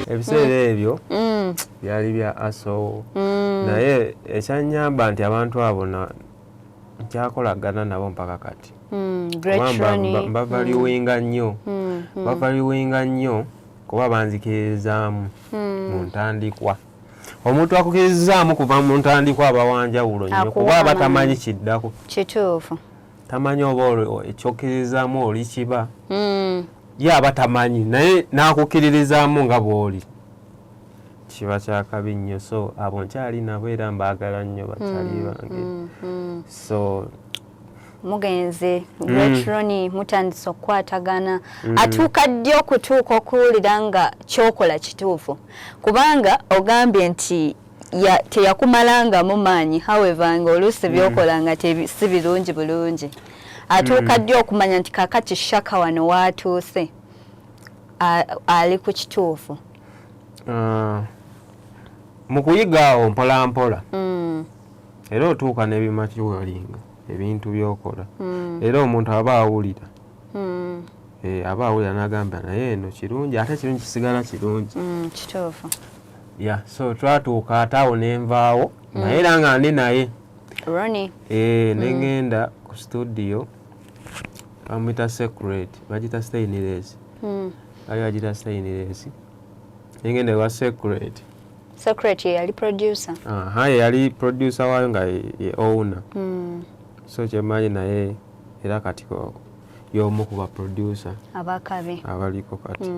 Ebiseera ebyo byali bya aso, naye ekyanyamba nti abantu abo nkyakolagana nabo mpaka kati. Great. Kuba Ronnie. Mbavaluinga nnyo, bavaluinga nnyo kuba banzikirizaamu mu ntandikwa. Omuntu akukirizaamu kuva mu ntandikwa aba wanjawulo nnyo, Akuwa kuba aba amaanyi. tamanyi kiddako. Tamanyi oba ekyokkirizaamu oli kiba ye aba tamanyi, naye n'akukkiririzaamu nga bw'oli, kiba kyakabi nnyo. So abo nkyali nabo era mbaagala nnyo, bakyali bange. So Mugenze, Great Ronnie, mutandise okukwatagana. Atuuka ddi okutuuka okuwulira nga kyokola kituufu? Kubanga ogambye nti teyakumalangamu maanyi, however nga oluusi byokola nga si birungi bulungi. Atuuka ddi okumanya nti kakati Shaka wano waatuuse, ali ku kituufu? Mu kuyiga awo mpola mpola, era otuuka n'ebimaturinga ebintu byokola, era omuntu aba awulira. Aba awulira n'agamba, naye eno kirungi, ate kirungi kisigala kirungi. Ya, so twatuuka ate awo nenvaawo, naye era nga ndi naye. Ronnie. Neŋŋenda ku studio bamwita Secret, bagita Stainless. Bali bagita Stainless. Nengenda ewa Secret. Secret ye yali producer? Aha, ye yali producer waayo, nga ye owner. So kyemmanyi naye era kati y'omu ku ba producer abakabi abaliko kati.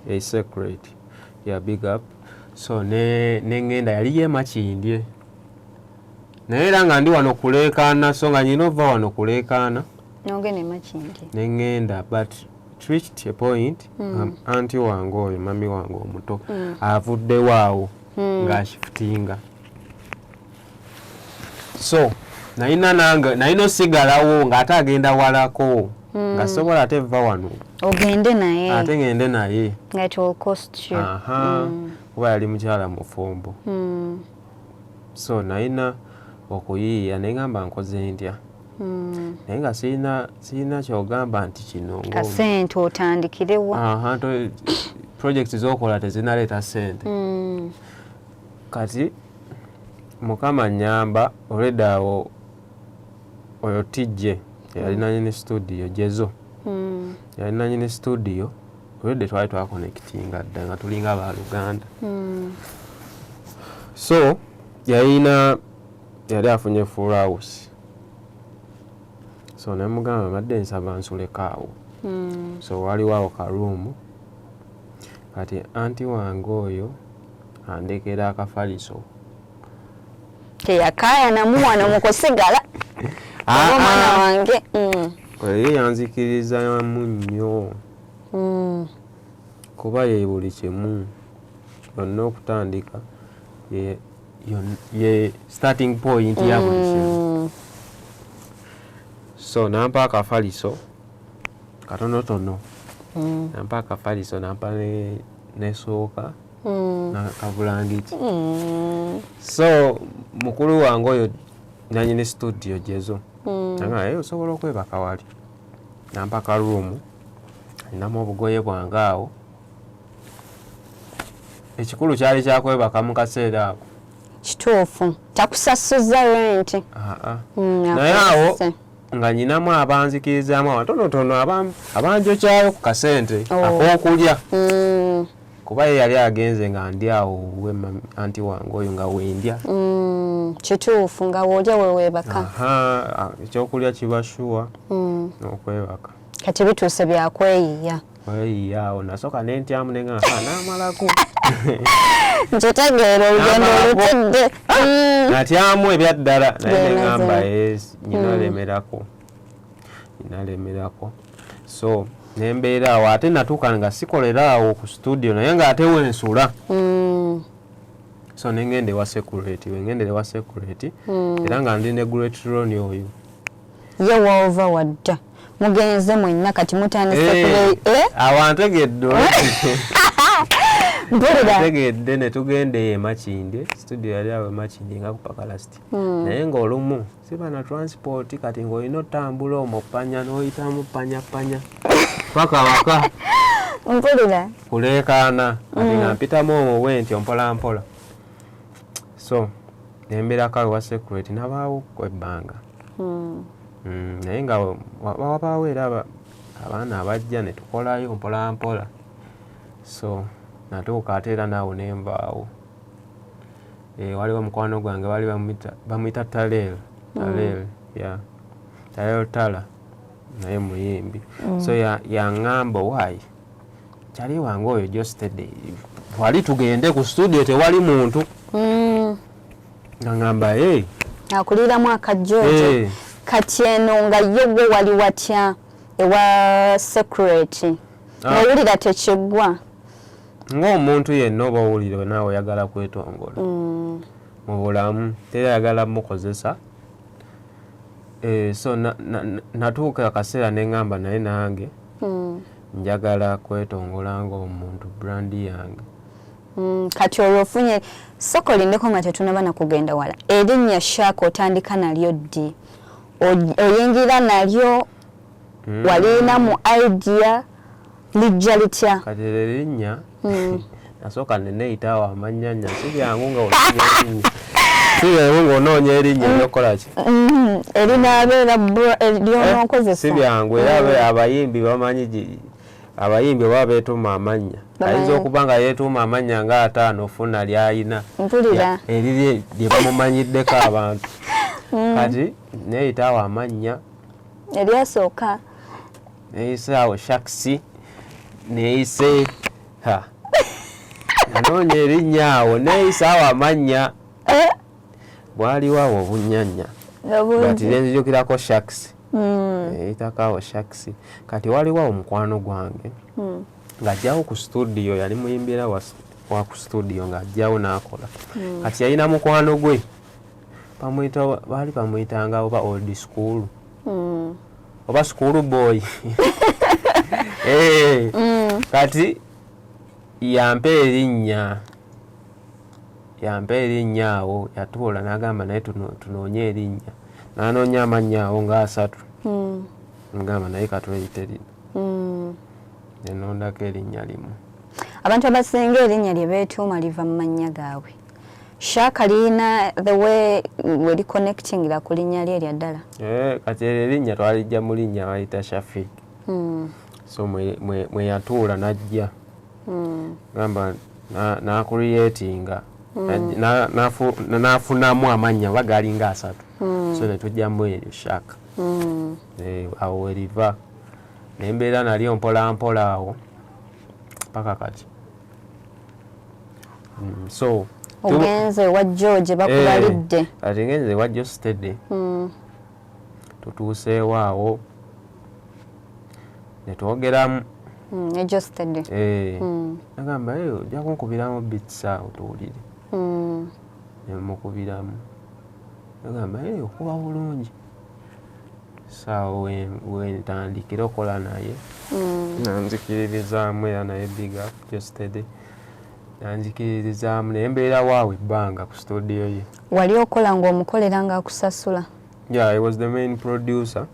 A Secret ya, big up. So ne neŋŋenda, yali ye Makindye, naye era nga ndi wano kuleekaana, so nga nyina ova wano kuleekaana. Nogenda Makindye. Neŋŋenda, but it reached a point, anti wange oyo, mami wange omuto, avuddewo awo ng'ashifutinga, so nalina nange nalina osigalawo ng'ate agenda walako, nga sobola ate va wano ogende naye. Ate ngende naye. Nga it will cost you. Aha, kuba yali mukyala mufumbo. So nalina okuyiiya, naye ngamba nkoze ntya? Naye nga sirina kyogamba nti kino Kasente otandikirewa? Aha, project zokola tezinaleeta sente. Kati Mukama nyamba, olwedde awo oyo tijje yali nanyini studio Jezo. Yali nanyini studio, olwedde twali twakonectinga dda nga tulinga baluganda. So yalina, yali afunye full house, so nemugamba mbadde nsaba nsuleko awo. So waliwo awo karuumu. Kati anti wange oyo andekera akafaliso. Teyakaayanamu wano mu kusigala? Ah, oba omwana ah. wange. Oyo yanzikirizamu nnyo, kuba ye buli kimu yonna okutandika, ye starting point ya buli kimu. So nampa akafaliso katonotono. Nampa akafaliso, nampa nesooka nakabulangiti. So mukulu wange oyo nanyini studio Jezo nga naye osobola okwebaka wali, nampa karuumu, alinamu obugoye bwange awo. Ekikulu kyali kyakwebaka mu kaseera ako. Kituufu, takusasuza rent. Aa. Naye awo akozese. Nga nyinamu abanzikirizaamu abatonotono abanjokyayo ku kasente Oh. ak'okulya, kuba ye yali agenze nga ndi awo we anti wange oyo nga wendya. Kituufu, nga woolya weweebaka. Aha, ekyokulya kiba sure n'okwebaka. Kati bituuse byakweyiya. Weyiya awo nasooka nentyamu nenga naamalako. Nkitegeera, olugendo N'amalako. olutidde. Natyamu ebyaddala, naye Ge neŋamba mazima. yes, nyina lemerako, nyina lemerako. So nembeera awo, ate natuuka nga sikolera awo ku studio, naye ng'ate wensula. So nengenda ewa Secret. Wengendera ewa Secret, era nga ndi ne Great Ron oyo. Ye woova wadda mugenze mwenna, kati mutandise Eh, eh? Awo antegedde. Mpulira. Antegedde, ne tugenda eyo emakindye. Studio yali awo emakindye nga ku Pakalast, naye ng'olumu siba na transport. Kati ng'olina otambula omwo panya, n'oyitamu panya panya paka waka. Mpulira. Kuleekaana kati nga mpitamu omwo bwe ntyo mpola mpola. So nembeerako awo wa Secret, nabaawo ebbanga. Naye nga wabaawo era abaana abajja ne tukolayo mpola mpola. So natuuka ate era naawo nenvaawo. Waliwo mukwano gwange baali bamuyita Talel. Talel, yeah. Talel Tala, naye muyimbi. So yaŋŋamba, "Why, kyali wange oyo Geosteady, wali tugende ku studio, tewali muntu." Nga ŋŋamba, "Hey." Akuliramu akajoojo. Kati eno nga ye gwe wali watya ewa Secret? Ah. Ng'owulira tekiggwa? Ng'omuntu yenna oba owulira naawe oyagala kwetongola mu bulamu, teri ayagala mukozesa. So natuuka akaseera ne ŋŋamba, naye nange njagala kwetongola ng'omuntu, brand yange. Kati olwo ofunye, sooka olindeko nga tetunaba nakugenda wala. Erinnya Shaka otandika nalyo ddi? Oyingira nalyo? Walina mu idea, lijja litya? Kati eryo erinnya nasooka neneeyitaawo amannyanya. Si byangu nga onoonya erinnya, si byangu ng'onoonya erinnya eryokukola ki. Erinaabeera lyonookozesa. Si byangu era abayimbi bamanyi abayimbi oba beetuuma amannya. Bamanyi. Ayinza okuba nga yeetuuma amannya nga 50 ofuna lyayina. Mpulira. Eriri lye bamumanyiddeko abantu. Kati neeyitaawo amannya. Eryasooka? Neeyise awo Shaks, neeyise ha nanoonya erinnya awo, neeyise awo amannya. Bwaliwo awo obunnyanya, but nenzijukirako Shaks. Eyitako awo Shaks. Kati waliwo awo mukwano gwange ng'ajjawo ku studio, yali muyimbira wa ku studio, ng'ajjawo n'akola. Kati yalina mukwano gwe bamuyita, baali bamuyitanga oba old school oba school boy. Kati yampa erinnya, yampa erinnya awo. Yatuula n'agamba, "Naye tunoonye erinnya." N'anoonya amannya awo nga 3. Ngamba, "Naye katweyite lino." Nenondako erinnya limu. Abantu abasinga erinnya lye beetuuma liva mu mannya gaabwe. Shaka liyina the way we liconnectingira ku linnya lye erya ddala? Kati eryo erinnya twalijja mu linnya bayita Shafik. So mwe yatuula n'ajja gamba n'acreatinga n'afunamu amannya oba galinga 3. So ne tujjamu eryo Shaka. Awo weriva, nembeera nalyo mpola mpola awo paka kati. So Ogenze ewa George, bakubalidde. Kati ngenze ewa Geosteady. Tutuuseewo awo ne twogeramu. Ne Geosteady. Nagamba, "Eh, ojja kunkubiramu beats awo tuwulire." Nemukubiramu, nagamba, "Eh, okuba bulungi." Saawo wentandikira okola naye. Nanzikiririzaamu era naye, big up Geosteady, nanzikiririzaamu naye mbeera waawe ebbanga ku studio ye. Wali okola ng'omukolera ng'akusasula? Yeah, I was the main producer.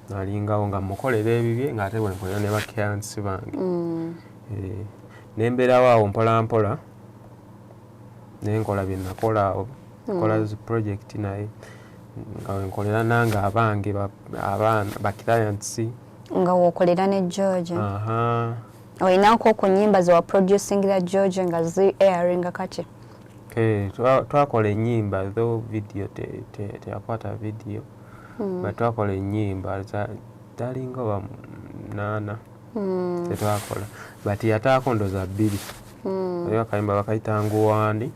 Nalingawo nga mukolera ebibye, ng'ate bwe nkolera ne baclients bange. Nembeerawo awo mpola mpola, nenkola bye nakola awo, nkola zi project naye nga wenkolera nange abange abaana ba clients. Nga wokolera ne George? Aha. Olinako ku nnyimba ze waproducingira George nga zi airinga kati? Twakola ennyimba, though video teyakwata video, but twakola ennyimba zalinga oba 8 tetwakola, but yataako ndoza 2. Waliwo akayimba bakayita Nguwani.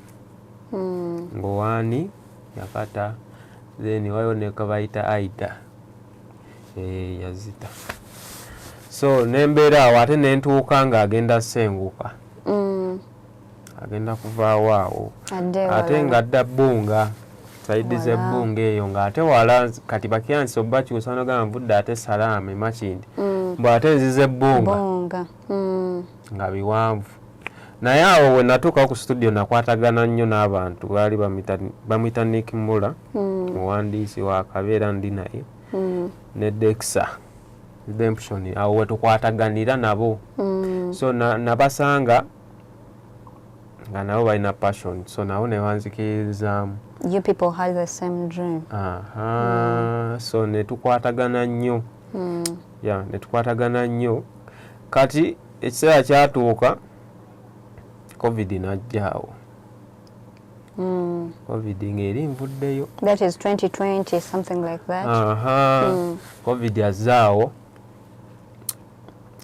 Nguwani yakata, then waliwo nekabayita Aida. Yazita. So nembeera awo ate nentuuka ng'agenda senguka. Agenda kuvaawo awo. Adde ate ewalala. Nga adda Bbunga, side Wala. z'ebbunga eyo ng'ate wala. Kati bakyansi obakyusa nogamba nvudde ate Salaama emakindi, mbw ate nziza ebbunga. Bbunga. Nga biwanvu. Naye awo we natuukawo ku studio, nakwatagana nnyo n'abantu baali bamuyita Nick Mula, muwandiisi wa kabeera ndi naye, ne Dexa. Redemption awo wetukwataganira nabo. So nabasanga nga nabo balina passion, so nabo ne banzikirizaamu. You people had the same dream. Aha. So netukwatagana nnyo. Yeah, netukwatagana nnyo. Kati ekiseera kyatuuka COVID najjaawo. COVID ng'eri nvuddeyo. That is 2020, something like that. Aha. COVID azzaawo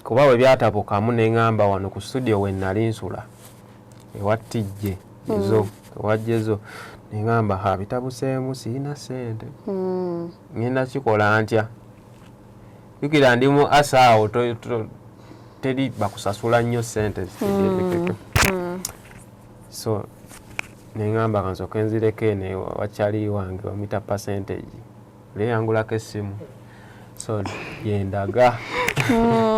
kuba bwe byatabukamu ne ŋŋamba wano ku studio we nali nsula ewa Tijje ezo ewa Jezo, ne ŋŋamba ha bitabuseemu, sirina ssente, ŋŋenda kikola ntya? Jjukira ndi mu asa awo, teri bakusasula nnyo ssente zitegeerekeka. So ne ŋŋamba kansooke nzireko eno wakyali wange bamuyita Percentage, leyangulako essimu, so gyendaga.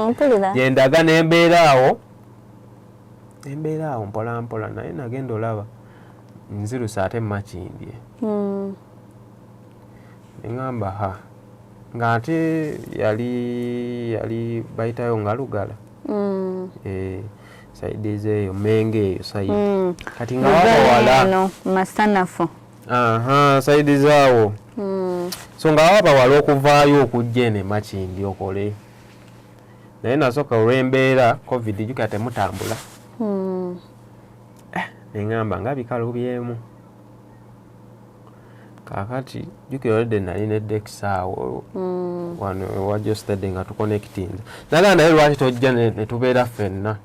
Mpulira. Gyendaga nembeera awo, nembeera awo mpola mpola, naye nagenda olaba nzirusa ate Makindye. Neŋŋamba ha ng'ate yali bayitayo nga Lugala. Side zeeyo Mengo eyo side. Kati nga waba wala. Eno Masanafu. Aha, side zaawo. So nga waba wala okuvaayo okujja eno e Makindye okole, naye nasooka olw'embeera COVID, jjukira temutambula. Neŋŋamba nga bikalubyemu. Kaakati jjukira olwedde nali ne Dex awo wano ewa Jostede nga tuconnectinze, nagamba naye lwaki tojja ne tubeera ffenna.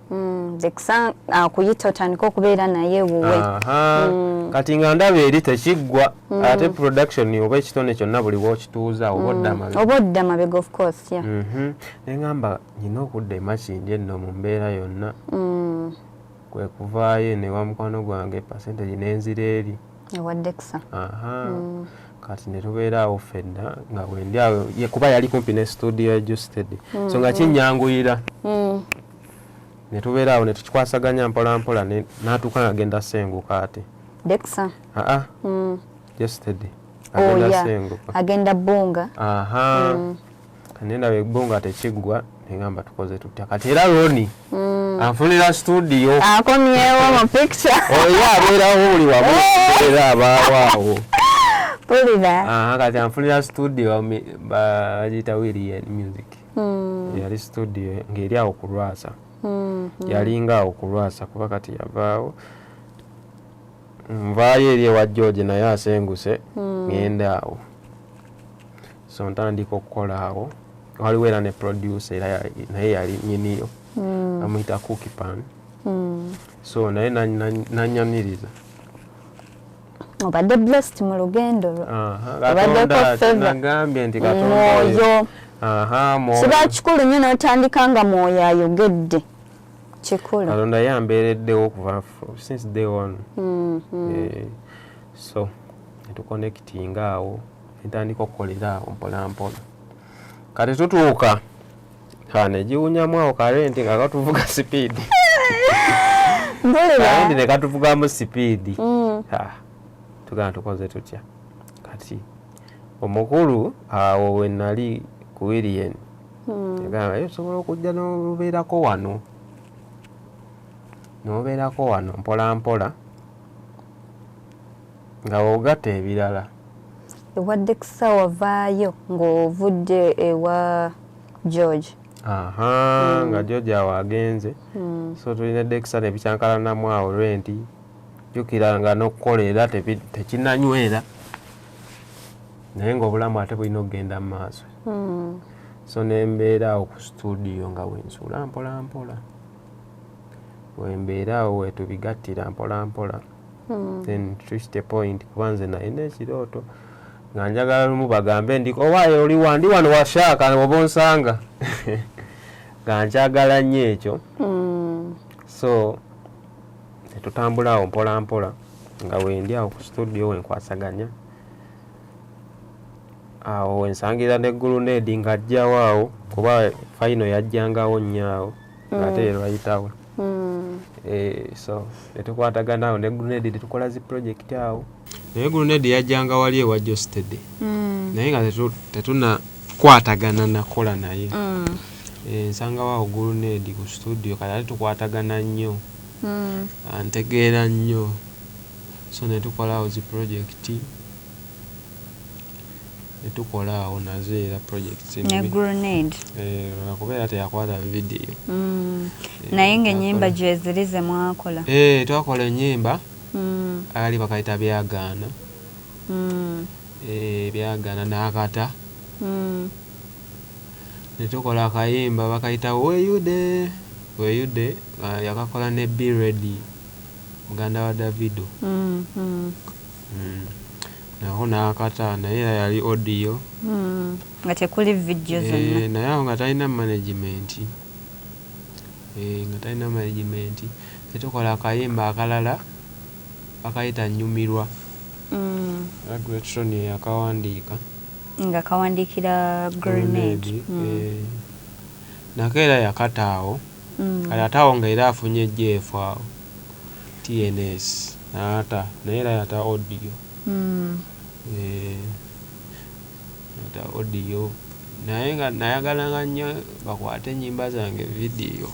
Dexa akuyita otandika okubeera naye wuwe. Aha. Kati nga ndaba eri tekiggwa, ate production oba ekitone kyonna buli w'okituuza oba odda mabega. Oba odda mabega, of course, yeah. Neŋŋamba nina okudda e Makindye nno mu mbeera yonna. Kwe kuvaayo eno ewa mukwano gwange Percentage n'enzira eri ewa Dexa. Aha. Kati ne tubeera awo ffenna nga wendi awo kuba yali kumpi ne studio ya Justed, so nga kinnyanguyira. Ne tubeera awo ne tukikwasaganya mpola mpola, n'atuuka nga agenda senguka ate. Dexa? Aa, Justed. Oh, agenda yeah. senguka. Agenda Bbunga. Aha. Kati ndaba ebbunga tekiggwa, neŋŋamba tukoze tutya? Kati era Roni anfunira studio. Akomyewo mu picture. Oyo abeerawo buli wamu, era abaawo awo. Mpulira. Aha, kati anfunira studio bagiyita Willian Music. Yali studio ng'eri awo ku Lwasa. Yalinga awo ku Lwasa kuba kati yavaawo. Nvaayo eri ewa George naye asenguse, ŋŋenda awo, so ntandika okukola awo. Waliwo era ne producer era naye yali nyiniyo, amuyita Cookie Pan. So naye nanyaniriza. Obadde blessed mu lugendo lwo. Aha, Obaddeko Katonda favor. nagambye nti Katonda oyo. Mwoyo. Aha, mwoyo. Kiba kikulu nnyo n'otandika nga mwoyo ayogedde, kikulu. Katonda ye ambeereddewo okuva since day one. So netuconnectinga awo, entandika okukolera awo mpola mpola. Kati tutuuka ha negiwunyamu awo karenti nga katuvuga speed. Mpulira. Karenti ne katuvugamu speed. Ha, tugamba tukoze tutya? Kati omukulu awo we nali ku Willian yagamba, "Eh, osobola okujja n'obeerako wano, n'obeerako wano mpola mpola nga bw'ogatta ebirala." Ewa Dexa wavaayo ng'ovudde ewa George? Aha, nga George awo agenze. So tulina Dexa ne bikyankalanamu awo, renti jjukira nga n'okukola era tekinnanywera, naye ng'obulamu ate bulina okugenda mu maaso. So nembeera awo ku studio nga wensuula mpola mpola, wembeera awo wetubigattira mpola mpola. Then reached a point, kuba nze nalina ekirooto nga njagala lumu bagambe ndi owaaye oli wandi wano washaaka oba onsanga, nga nkyagala nnyo ekyo. So netutambula awo mpola mpola nga wendi awo ku studio wenkwasaganya awo wensangira ne Grenade ng'ajjawo awo, kuba final yajjangawo nnyo awo ng'ate lwayitawo. So netukwatagana awo ne Grenade, netukola zi project awo, naye Grenade yajjanga wali ewa Jostede, naye nga tetuna Kwatagana nakola naye. Nsangawo awo Grenade ku studio, kati ate tukwatagana nnyo, antegeera nnyo, so ne tukola awo zi project, ne tukola awo nazo era projects. Ne Grenade. Lwakuba era teyakwata video. Naye ng'ennyimba gyeziri ze mwakola? Twakola ennyimba, akali bakayita Byagaana. Byagaana n'akata. Ne tukola akayimba bakayita Weyude. Weyude yakakola ne Be Ready, muganda wa Davido. Nako n'akata, naye era yali audio. Nga tekuli video zonna. Naye awo nga talina management. Nga talina management. Ne tukola akayimba akalala bakayita Nyumirwa. Era Great Ronnie yakawandiika. Nga kawandiikira Grenade. Nako era yakata awo. Kati ate awo nga era afunye Jeff awo TNS n'ata, naye era yata audio. Yata audio, naye nga nayagalanga nnyo bakwate ennyimba zange video,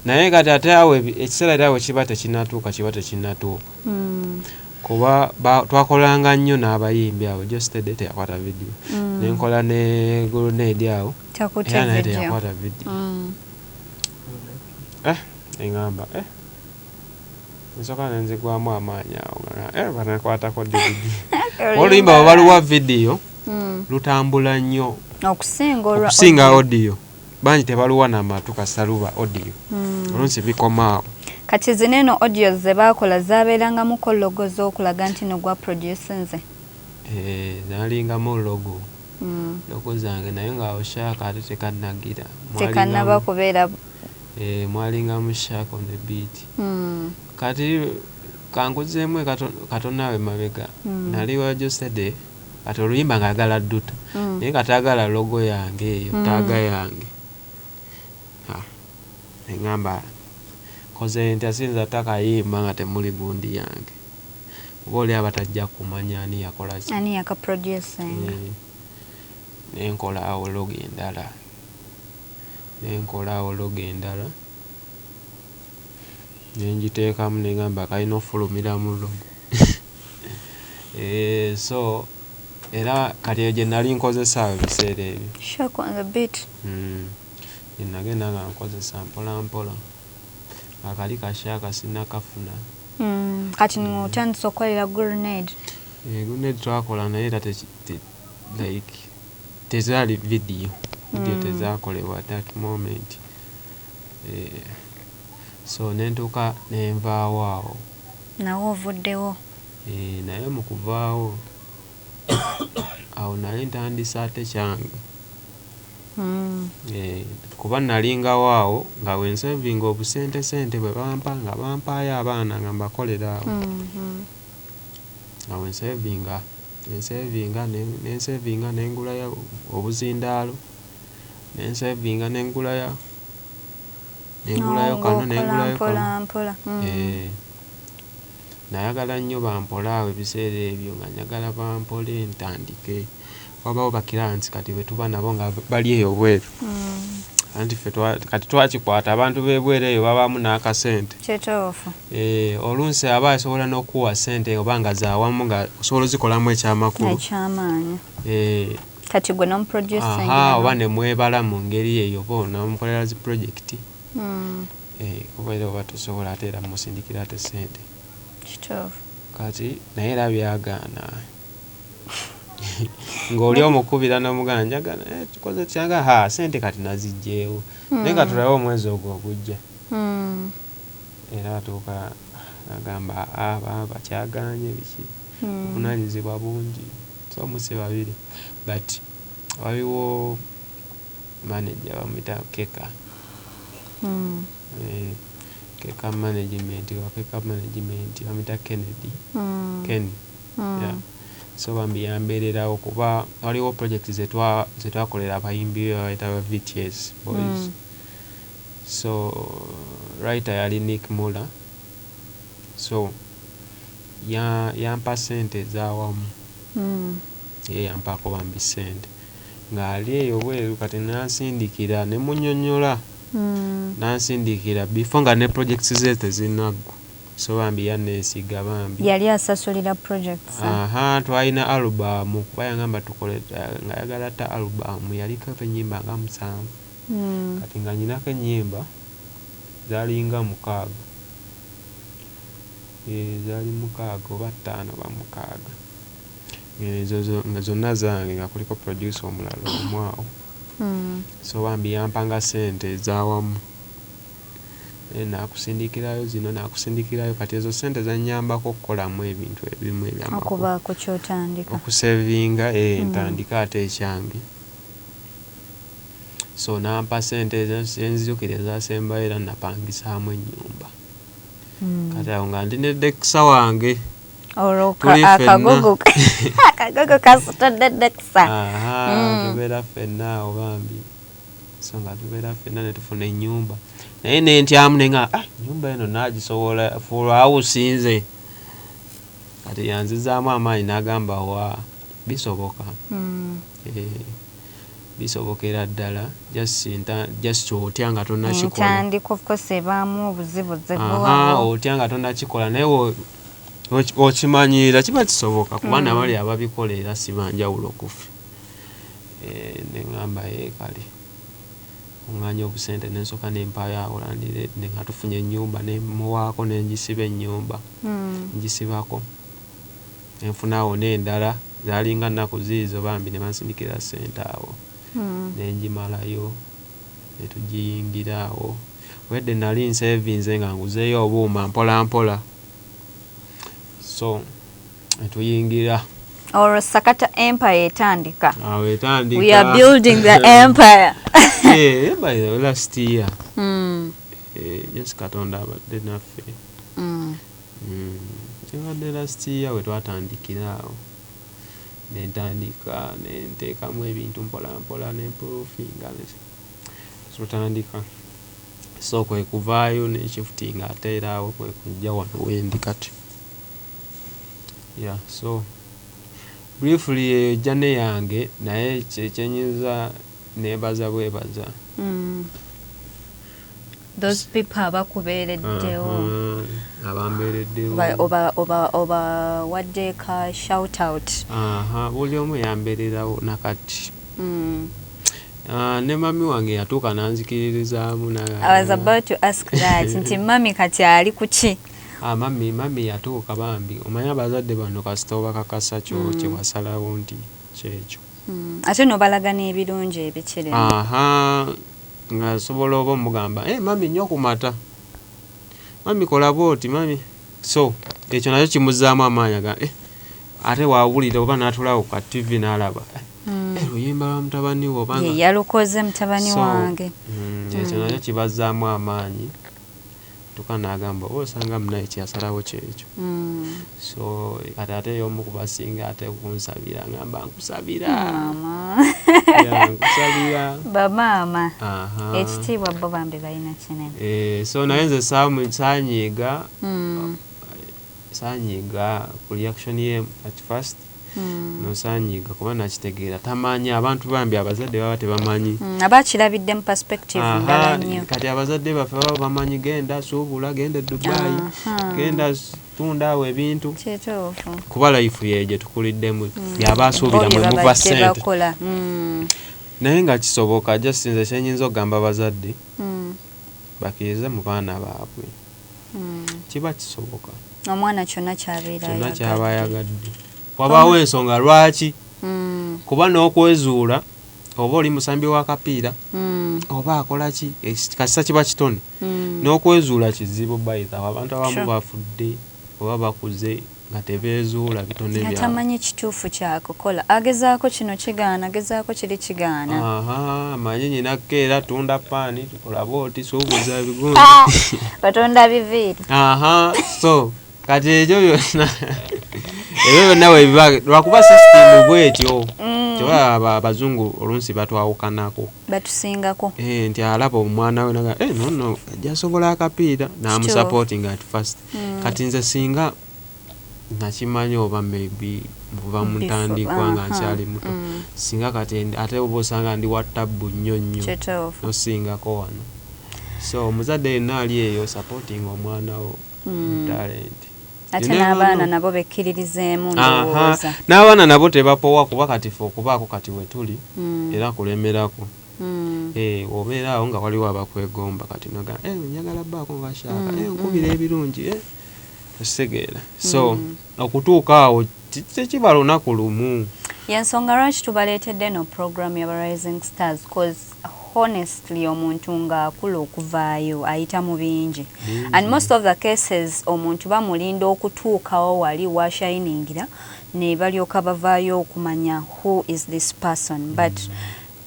naye kati ate awo ekiseera era awo kiba tekinnatuuka, kiba tekinnatuuka. Kuba twakolanga nnyo n'abayimbi abo. Geosteady teyakwata video. Nenkola ne Grenade awo, Takutte era naye video. teyakwata video. Neŋŋamba nsooka nenzigwamu amaanyi awo nga banakwatako ddi video? Oluyimba bwe baluwa video, lutambula nnyo okusinga olwa okusinga audio. Audio bangi tebaluwa namatu kasita luba audio. Oluusi bikoma awo. Kati zino eno audio ze baakola zabeerangamuko logo z'okulaga nti no gwa producinze? Nalingamu logo. Logo zange, naye nga awo Shaka ate tekannagira. Tekannaba kubeera. Mwalingamu Shaka on the beat. Kati kankuzeemu katono awo emabega. Nali wa Geosteady, kati oluyimba ng'ayagala dduta, naye nga tayagala logo yange eyo, tag yange. Neŋŋamba nkoze ntya? Siyinza takayimba nga temuli gundi yange, oba oli aba tajja kumanya ani yakola ki. Ani yakaproducinga. Nenkola awo logo endala, nenkola awo logo endala nengiteekamu, neŋŋamba kalina okufulumiramu logo. So era kati eyo gye nali nkozesa awo ebiseera ebyo. Shaka on the beat. Gye nagenda nga nkozesa mpola mpola, akali kashaaka sinnakafuna. Kati otandise okukolera Grenade. Grenade twakola, naye era like tezaali video, video tezakolebwa at that moment. So nentuuka nenvaawo awo. Nawe ovuddewo. Naye mu kuvaawo awo nali ntandise ate kyange. Kuba nalingawo awo nga wensevinga obusente sente bwe bampa, nga bampaayo abaana nga mbakolera awo. Nga wensevinga, nensevinga, nensevinga, nengulayo obuzindaalo, nensevinga, nengulayo kano, nengulayo mpola mpola. Nayagala nnyo bampole awo ebiseera ebyo, nga njagala bampole ntandike. Wabawo ba clients kati bwe tuba nabo nga bali eyo bweru. Anti ffe kati twakikwata, abantu b'ebweru eyo babaamu n'akasente. Kituufu. Oluusi aba asobola n'okuwa ssente oba nga zaawamu, nga osobola ozikolamu ekyamakulu. Ekyamaanyi. Kati gwe nomuproducinga. Aha, oba ne mwebala mu ngeri eyo, oba onamukolera zi project. Kuba era oba tosobola ate era musindikira ate ssente. Kituufu. Kati naye era byagaana, ng'oli omukubira n'omugamba njagala, tukoze tutya? Ha, ssente kati naziggyeewo, naye nga tulabe omwezi ogwo ogujja. Era atuuka nagamba bakyagaanye biki, obuvunaanyizibwa bungi, so musi babiri, but waliwo manager bamuyita Keka. Keka management, wa Keka management bamuyita Kennedy. Ken. Yeah. So bambi yambeererawo, kuba waliwo project zetwakolera abayimbi be babayita ba VTS Boys. So writer yali Nick Muller, so yampa ssente ez'awamu. Ye yampaako bambi ssente. Ng'ali eyo bweru, kati nansindikira ne munnyonnyola, nansindikira before nga ne projects ze tezinaggwa. So bambi yanneesiga bambi. Yali asasulira projects? Aha, twalina album, kuba yangamba tukole, ng'ayagala ta album yaliko ennyimba nga 7. Kati nga nyinako ennyimba zaalinga 6, zaali 6 oba 5 oba 6, ezo nga zonna zange, nga kuliko producer omulala omu awo. So bambi yampanga ssente ez'awamu, nakusindikirayo zino, nakusindikirayo. Kati ezo ssente zannyambako okukolamu ebintu ebimu ebyamakulu, okubaako kyotandika, okusevinga, ntandike ate ekyange. So nampa ssente enzijukira ezasembayo, era napangisaamu ennyumba. Kati awo nga ndi ne Dexa wange. Olwo Tuli ffenna. Akagogo kasitudde Dexa. Aha, tubeera ffenna awo bambi. So nga tubeera ffenna ne tufuna ennyumba, naye nentyamu nenga, ah, ennyumba eno naagisobola full house nze? Kati yanzizaamu amaanyi n'agamba, wa, bisoboka. Bisobokera ddala, just otya nga tonnakikola. Entandikwa, of course, ebaamu obuzibuzibu. Aha, awo. Otya nga tonnakikola, naye okimanyiira kiba kisoboka, kuba nabali ababikola era si banjawulo kuffe. Neŋŋamba, kale kuŋŋaanya obusente, nensooka nempaayo awo landlady, nga tufunye ennyumba, nemuwaako nengisiba ennyumba, ngisibako, nenfunaawo n'endala zaalinga nnaku ziizo, bambi ne bansindikira ssente awo, nengimalayo, netugiyingira awo. Wedde nali nsevinze nga nguzeeyo obuuma mpola mpola, so netuyingira. Olwo Sakata Empire etandika. Awo etandika. We are building the empire. Eh, by the way, last year, just Katonda abadde naffe. Ebadde last year we twatandikira awo, nentandika nenteekamu ebintu mpola mpola, nemprovinga, tutandika. So kwe kuvaayo nenshiftinga ate era awo kwe kujja wano wendi kati. Yeah, so briefly eyo journey yange, naye kyenyinza nebaza bwebaza Those people abakubeereddewo. Abambeereddewo. Oba wadde ka shout out. Aha, buli omu yambeererawo nakati. Ah, ne mami wange yatuuka nanzikiririzaamu. I was about to ask that, nti mami kati ali ku ki? Ah, mami yatuuka bambi. Omanyi abazadde bano kasita obakakasa kyo kye wasalawo nti kyekyo. Ate n'obalaga n'ebirungi ebikirimu. Aha, nga nsobola oba omugamba, hey, mami nnyo ku mata, mami kola bwoti, mami. So ekyo nakyo kimuzzaamu amaanyi aga, ate wawulira oba n'atulawo ka TV n'alaba, luyimba lwa mutabani wo oba ye yalukoze mutabani So, wange. Ekyo nakyo kibazzaamu amaanyi, tuka n'agamba oba osanga munaye kyeyasalawo kyekyo. So kati ate y'omu ku basinga ate kunsabira, ngamba nkusabira. Maama. Yeah, nkusabira. Bamaama. Aha. Ekitiibwa bo bambi balina kinene. So naye nze saanyiiga, saanyiiga ku reaction ye at first. No, saanyiiga kuba nakitegeera tamanyi, abantu bambi abazadde baba tebamanyi. Aba akirabidde mu perspective ndala nnyo. Kati abazadde baffe baba bamanyi genda suubula, genda e Dubai, genda tunda awo ebintu. Kituufu. Kuba life ye gye tukuliddemu, yaba asuubira Bo mwe bye muva babadde ssente. bakola. Naye nga kisoboka, just nze kyenyinza okugamba abazadde, bakkirize mu baana baabwe. Kiba kisoboka. Omwana kyonna ky'abeera Kyonna ayagadde. ky'aba ayagadde. Wabaawo ensonga lwaki, kuba n'okwezuula oba oli musambi wa kapiira, oba akola ki, kasita kiba kitone. N'okwezuula kizibu, by the way, abantu abamu bafudde oba bakuze nga tebeezuula bitone Nga byabwe. tamanyi kituufu kyakukola, agezaako kino kigaana, agezaako kiri kigaana. Aha, amanyi nyina keera tunda paani, tukola bwoti, suubuza ebigundi. Batonda biviiri. Aha, so kati ekyo byonna, ebyo byonna bwe biba lwakuba system bwetyo. Kyova abazungu oluusi batwawukanako. Batusingako. Nti alaba omwana we naga, no, no, ajja asobola akapiira, n'amusupporting at first. Kati nze singa Nakimanya oba maybe kuva mu Before, ntandikwa nga nkyali muto, singa kati ate oba osanga ndi wa tabbu nnyo nnyo nosingako wano. So omuzadde yenna ali eyo, supporting omwana wo talent. Ate You never n'abaana know. nabo bekkiririzeemu, ndowooza. N'abaana nabo tebapowa, kuba kati fe okubaako kati we tuli era kulemerako. Eh, obeera awo nga waliwo abakwegomba, kati noga, "Eh, njagala baako nga Shaka, eh, nkubira ebirungi, eh." Okitegeera? So okutuuka awo tekiba lunaku lumu. Yensonga lwaki tubaleetedde eno program yaba Rising Stars, 'cause honestly omuntu ng'akula okuvaayo ayita mu bingi, and most of the cases omuntu bamulinda okutuukawo wali washiningira ne balyoka bavaayo okumanya who is this person. But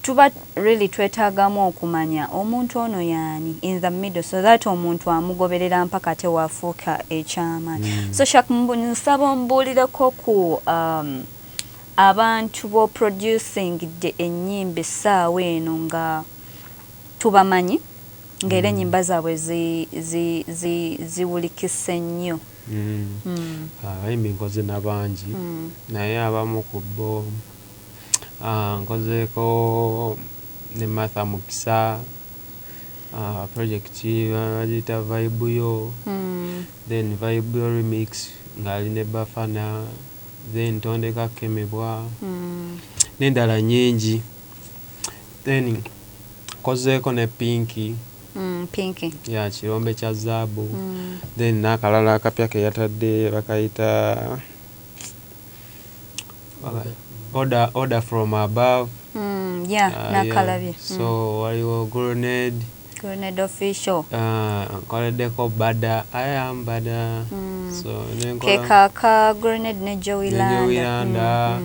tuba really twetaagamu okumanya omuntu ono yaani in the middle, so that omuntu amugoberera mpaka ate wafuuka ekyamaanyi. So Shak, nsaba ombuulireko ku abantu b'oproducingidde ennyimba essaawa eno nga tubamanyi, ng'era ennyimba zaabwe ziwulikise nnyo. Abayimbi nkoze nabangi, naye abamu ku bo, nkozeeko ne Martha Mukisa, project bagiyita Vibe Yo, then Vibe Yo remix ng'ali ne Bafana, then Tondeka Kemebwa, n'endala nnyingi. Then nkozeeko ne Pinky. Pinky. Ya Kirombe kya Zaabu. Then n'akalala akapya ke yatadde bakayita Order from Above. Yeah, nakalabye. Yeah. So waliwo Grenade. Grenade Official. Nkoleddeko Bada, I am Bada. So nenkola Kekaka Grenade ne Joey ne Landa. Joey Landa.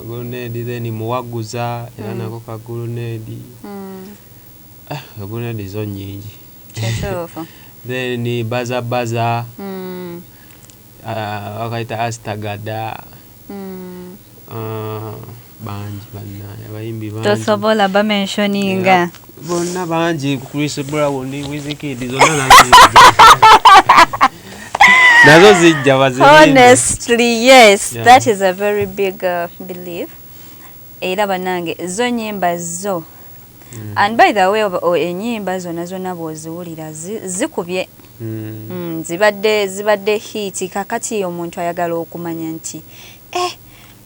Grenade, then Muwaguza era nako ka Grenade. Ah, Grenade zo nnyingi. Kituufu. Then Baza Baza. Bakayita Astagada. Bangi bannaye, abayimbi bangi. Tosobola bamentioninga. Yeah, bonna bangi, Chris Brown, Wizkid, zonna nazo zijja. Nazo zijja, bazirinde. Honestly, yes. That is a very big belief. Era bannange zo nyimba zo. And by the way, ennyimba zonna zonna bw'oziwulira zikubye. Zibadde hit. Kakati omuntu ayagala okumanya nti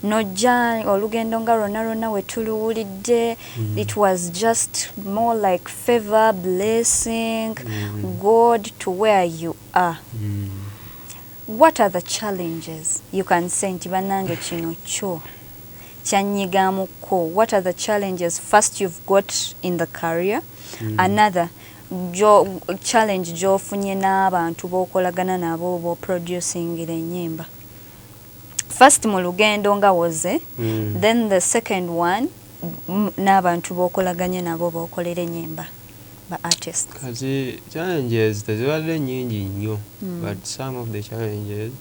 nojja olugendo nga lwonna lwonna we tuluwulidde, it was just more like favor, blessing, God to where you are. What are the challenges you can say nti bannange kino kyo kyanyigamuko? What are the challenges first you've got in the career? Another challenge gy'ofunye n'abantu b'okolagana nabo b'oproducingira ennyimba, first mu lugendo nga woze, then the second one n'abantu b'okolaganye nabo b'okolera ennyimba, ba artists. Kati challenges tezibadde nnyingi nnyo, but some of the challenges,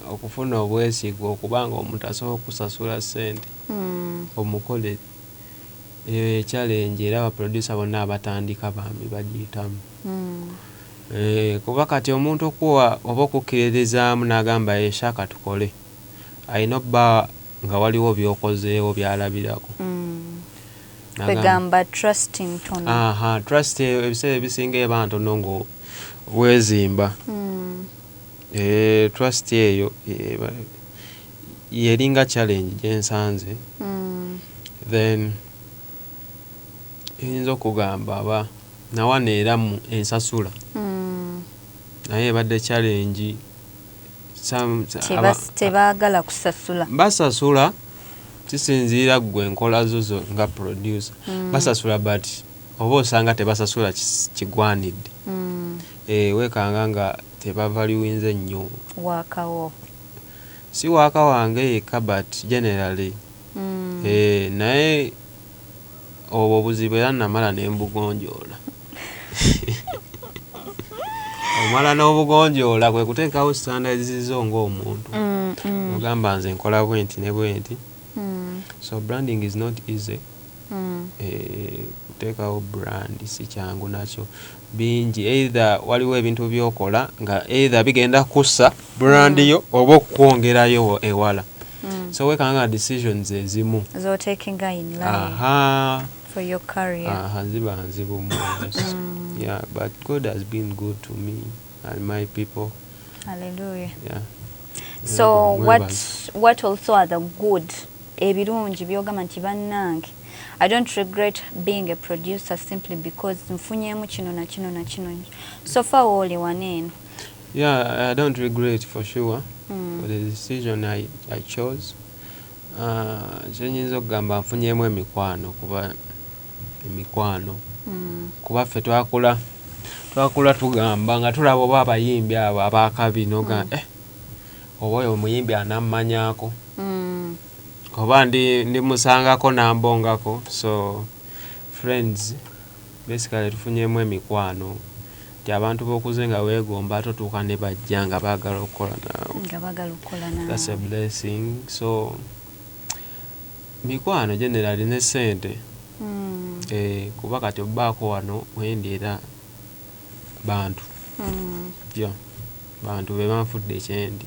okufuna obwesigwa, okubanga omuntu asobola okusasula ssente omukolere, eyo ye challenge, era abaproducer bonna abatandika bambi bagiyitamu. Eh, kuba kati omuntu okuwa oba okukkiririzaamu n'agamba, "Eshaka tukole," alina obba nga waliwo by'okozeewo by'alabirako. Kwegamba trusting tono. Aha, trust eyo ebiseera ebisinga eba ntono nga weezimba. Eh, trust eyo yeringa challenge gyensanze. Then eyinza okugamba aba nawano era mu ensasula, naye ebadde challenge. Tebaagala kusasula. Basasula, kisinziira ggwe enkola zo zo nga producer. Basasula, but oba osanga tebasasula kigwanidde. Eh, weekanga nga tebavaluinze nnyo Waakawo. Si waaka wange yekka, but generally. Eh, naye obwo obuzibu era namala ne mbugonjoola. Omala n'obugonjoola kwe kuteekawo standards zo ng'omuntu, ogamba nze nkola bwenti ne bwenti. So branding is not easy. Eh, Okuteekawo brand si kyangu, nakyo bingi. Either waliwo ebintu byokola nga either bigenda kussa brand yo oba okukwongerayo ewala. So wekanga decisions ezimu zotakinga in life for your career. Aha, ziba nzibu mu. Yeah, but God has been good to me and my people. Hallelujah. Yeah. So what Mwebaze. What also are the good, ebirungi byogamba nti, "Bannange, I don't regret being a producer simply because nfunyeemu kino na kino na kino," so far wooli waneeno? Yeah, I don't regret for sure for the decision I chose. Kyenyinza okugamba, nfunyeemu emikwano, kuba emikwano, kuba ffe twakula tugamba nga tulaba oba abayimbi abo abakabi noga oba oyo omuyimbi anammanyaako oba ndi musangako nambongako. So friends, basically tufunyemu emikwano nti abantu bokuze nga weegomba ate otuuka ne bajja nga baagala okukola naawe. Nga baagala okukola. That's a Naawe. blessing. So mikwano generally ne sente. Kuba kati obbaako wano wendi era bantu. Yeah, bantu be banfudde ekyendi.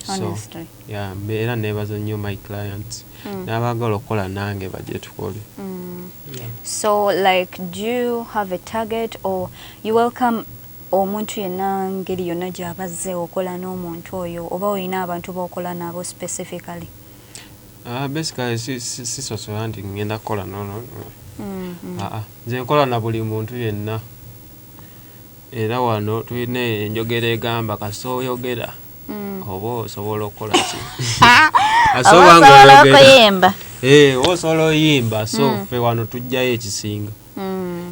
So Honestly. yeah, era neebaza nnyo my clients n'abaagala okukola nange bajje tukole. Yeah. So like, do you have a target or you welcome omuntu yenna ngeri yonna gy'abazze okola n'omuntu oyo, oba olina abantu b'okola nabo specifically? Basically sisosola nti ngenda kukola nono. Ah, nze nkola na buli muntu yenna. Era wano tulina enjogera egamba, kasita oyogera oba osobola okukola ki? Kasita Oba oba nga osobola oyogera. okuyimba. Eh, oba osobola oyimba. So ffe wano tujjayo ekisinga.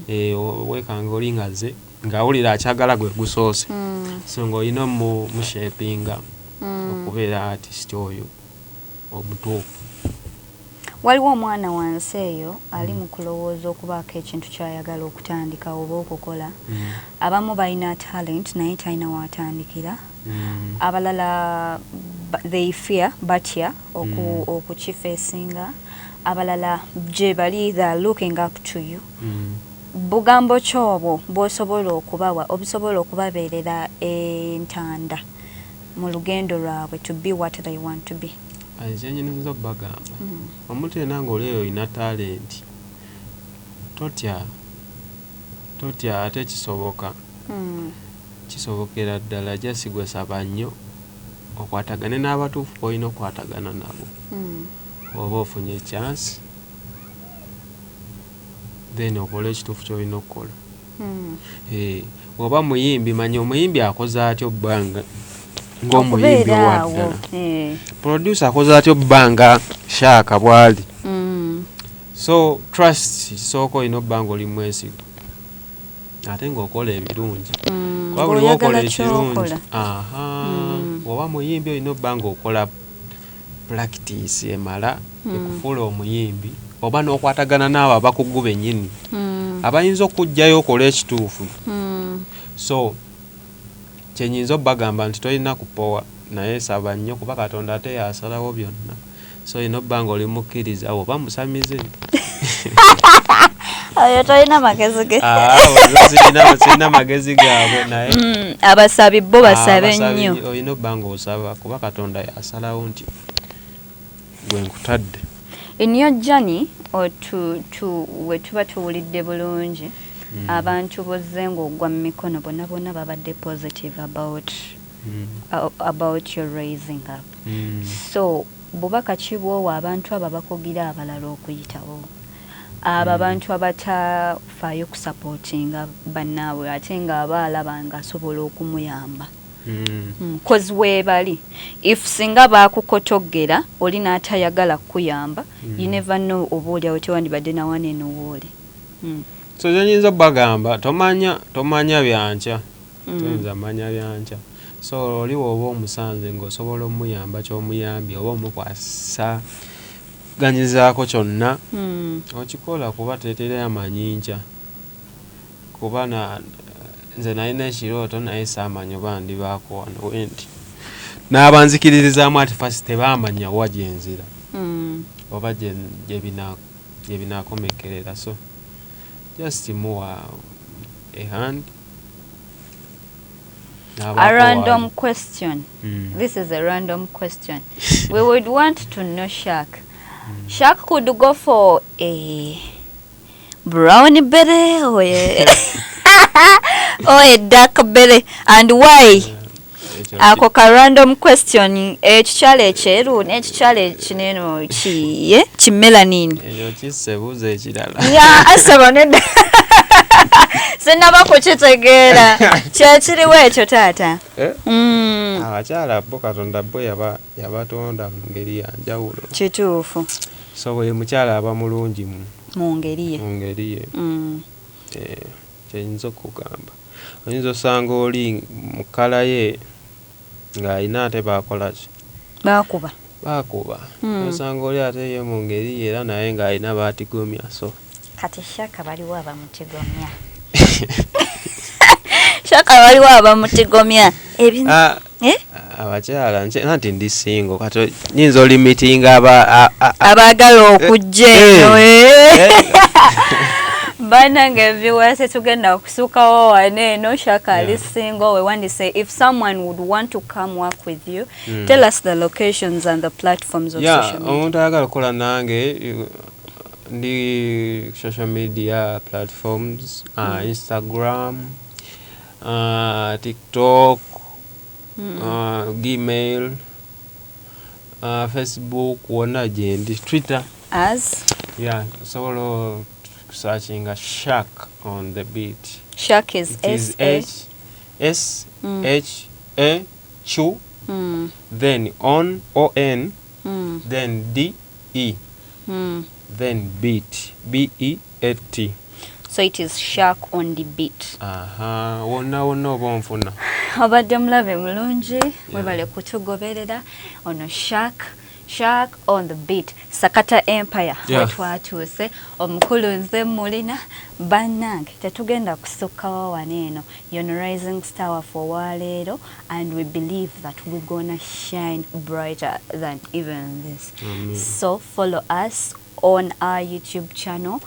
Eh, weekanga oli nga ze ng'awulira akyagala gwe gusoose. So ng'olina mushapinga okubeera artist oyo omutuufu. Waliwo omwana wansi eyo ali mu kulowooza okubaako ekintu ky'ayagala okutandika oba okukola. Abamu balina talent naye talina waatandikira. Abalala they fear, batya okukifacinga. Abalala gye bali, they are looking up to you. Bugambo ki obwo bw'osobola okubawa obusobola okubabeerera entanda mu lugendo lwabwe to be what they want to be? Kyenyiniza okubagamba, omuntu yenna ng'oli eyo olina talent, totya, totya, ate kisoboka. Kisobokera ddala. Just gwe saba nnyo, okwatagane n'abatuufu b'olina okukwatagana nabo. Oba ofunye chance, then okole ekituufu ky'olina okukola. Eh, oba muyimbi, manya omuyimbi akoze atya obbanga ng'omuyimbi. Okubeera awo. Owaddala producer akoze atya obbanga shaaka bw'ali. So trust kisooka, olina obba nga oli mwesigwa ate ng'okola ebirungi. Kuba buli wokola Ng'oyagala ekirungi ky'okola. Aha. Oba muyimbi, olina obba ng'okola practice emala ekufuula omuyimbi, oba n'okwatagana n'abo abakugu bennyini abayinza okuggyayo okola ekituufu. So kyenyinza obbagamba nti tolina kupowa, naye saba nnyo, kuba Katonda ate yasalawo byonna. So olina obba nga oli mukkiriza oba musamize. Oyo tolina magezi ge. Ah, sirina magezi gaabwe, naye Abasabi bo basabe abasabi nnyo. Olina obba nga osaba, kuba Katonda yasalawo nti gwe nkutadde. In your journey or to we tuba tuwulidde bulungi, abantu bozze ng'ogwa mu mikono bonna bonna babadde positive about about your raising up. So bubaka ki bwowa abantu abo abakugira abalala okuyitawo, abo abantu abatafaayo kusupportinga bannaabwe ate ng'aba alaba ng'asobola okumuyamba? 'Cause weebali, if singa baakukotogera oli n'atayagala kukuyamba, you never know, oba oliawo tewandibadde nawana eno wooli. So kyenyinza obbagamba, tomanya byankya. Toyinza manya byankya. So oli woba omusanze ng'osobola omuyamba kyomuyambye oba omukwasa ganyizaako kyonna, okikola, kuba tetera amanyi nkya. Kuba nze nalina ekirooto naye saamanya oba ndibaako wano wendi. N'abanzikiririzaamu ati first tebaamanya wa gyenzira oba gye binaakomekerera. So Just muwa a hand. A random question. This is a random question. We would want to know Shark. Shark could go for a brown belly or a dark belly, and why? Ako ka random question. Ekikyala ekyeru n'ekikyala ekinene ki ki melanin. Ekyo kissebuuzo ekirala. Ya, asaba nedda, sinaba kukitegeera kyekiriwo ekyo, taata. Eh? Mm. Abakyala bo Katonda bo yabatonda mu ngeri ya njawulo. Kituufu. So buli mukyala aba mulungi mu Mu ngeri ye. Mu ngeri ye. Eh, kyeyinza okugamba, oyinza osanga oli mu colour ye ng'alina ate bakola ki? Bakuba. Bakuba. Osanga oli ate ye mu ngeri ye era naye ng'alina batigomya, so Kati Shaka baliwo abamutigomya? Shaka baliwo abamutigomya? Ah, Eh? abakyala anti ndi single, kati nyinza olimitinga aba Abaagala okujja eno. Eh. Eh. Bannange viewers, tetugenda kusukawo wano eno. Shaka ali single. We want to say, if someone would want to come work with you, tell us the locations and the platforms of social media. Omuntu ayagala okukola nange, ndi social media platforms, Instagram, TikTok, Gmail, Facebook, wonna gyendi, Twitter. As? Yeah, osobola okusearchinga Shark on the Beat. Shark is It is S A H S H A Q, then on, O N, then D E, then beat, B E A T. So it is Shark on the Beat. Aha, wonna wonna oba onfuna. Obadde mulabe mulungi, webale kutugoberera. Ono Shark on the Beat, Sakata Empire. Wetwatuuse omukulu nze mulina. Bannange, tetugenda kusukkawo wano eno. Yono rising star waffe owaleero, and we believe that we're gonna shine brighter than even this. Amen. So follow us on our YouTube channel.